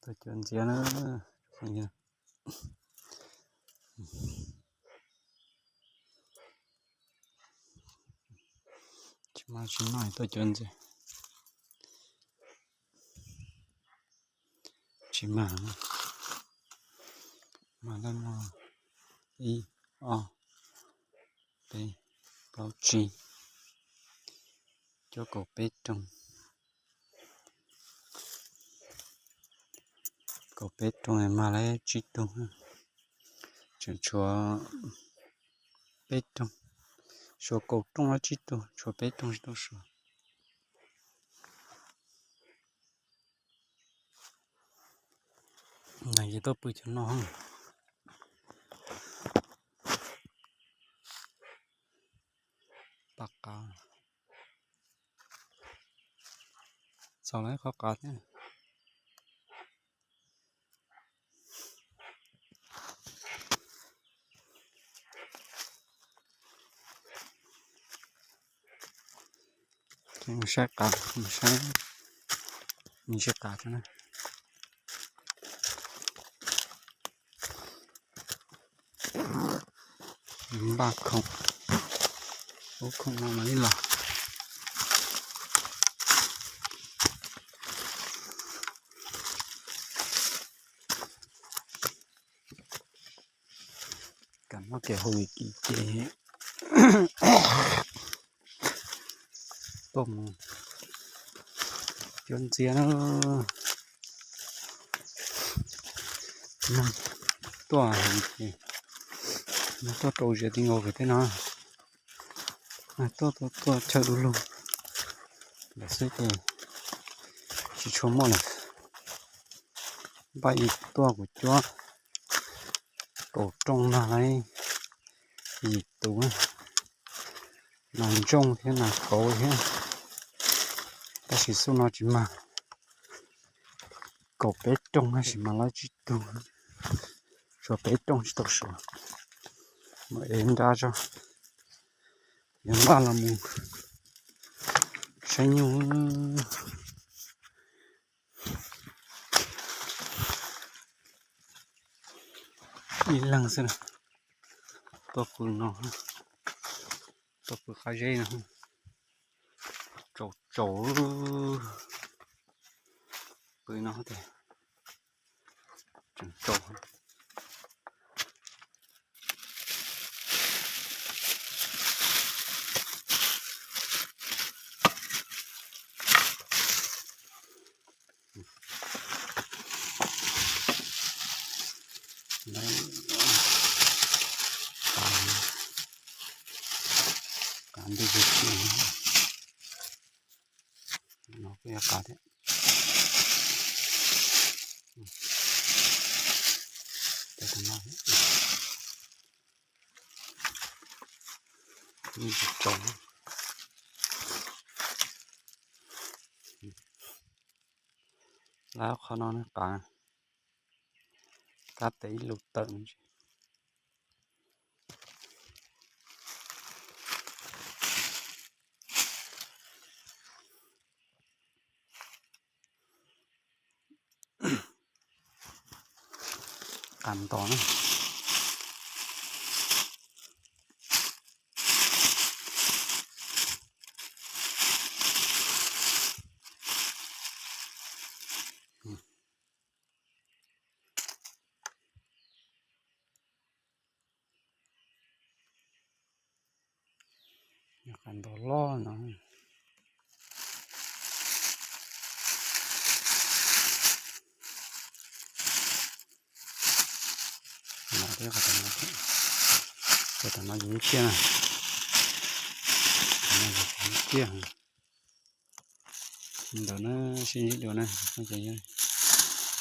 Tuaj cuab ntxiab na. Tsis mag, tsis mag, tuaj cuab ntxiab. Tsis mag, mag tau no, ib, ob, peb, plaub, tsib, cuab kaum peb rooj. Kaum peb rooj mag lawm tsib tug, tseem tshuav peb rooj. Suav kaum rooj lawm tsib tug, tshuav peb rooj tsis tau suav. Ces tuaj pw cov no. Paj qav, txaus lawm qhov qav thiab. Mus saib qav, mus saib, mus saib qav thiab na. Npaj khoom, ub, khoom no mas ib los. Kam muab kev hauj lwm kis ces tuaj mus cuab ntxiab na. Tuaj, tuaj rau ziav ti nkaus pem tej no. Tuaj, tuaj, tuaj chaw du lug lawm xwb ces tsis tshua muaj lawm. Npaj ib tuaj kuv cuab kaum rooj no lauj, yim tus, nas ntsooj thiab nas kauv thiab, tab sis xub no tsis mag. Kaum peb rooj tab sis mas lawm tsib tug, tshuav peb rooj tsis tau suav. Mus ev nra tso, yuav npaj los mus saib nyuj. Ib leeg xwb, tuaj pw no, tuaj pw qab zeb no, tsaus tsaus, pw no tias tseem tsaus. Qav ntej, no kuj yog qav thiab. Lawv qhov no qav, kab tes ib lub tawm. Qav nto na. Qav nto loj no. No thiab, tam no yus ib tiaj na, tam no yus ib tiaj. Ntawd na, sib ntsib dua na,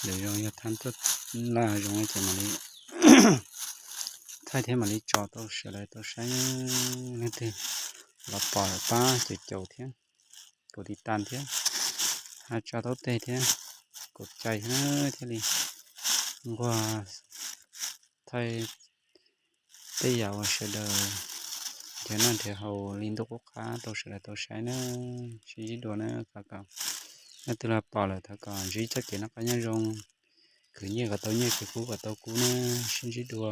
lwm zaus yog thaij tuaj laj zoo ces mam li thaij thiab mam li tso tau sawv daws tau saib. Leej twg los pom lawm pab caum caum thiab, kuv tiv tas thiab, hais tsa taub teg thiab, kuv cai thiab thiaj li nquag thaij tej yam uas sawv daws nrhiav noj nrhiav haus li ntuj qub qab rau sawv daws tau saib na. Sib ntsib dua na, thov kom leej twg los pom lawm thov kom ntsib txoj kev noj qab nyob zoo, khwv nyiaj kom tau nyiaj, khwv kub kom tau kub na. Sib ntsib dua.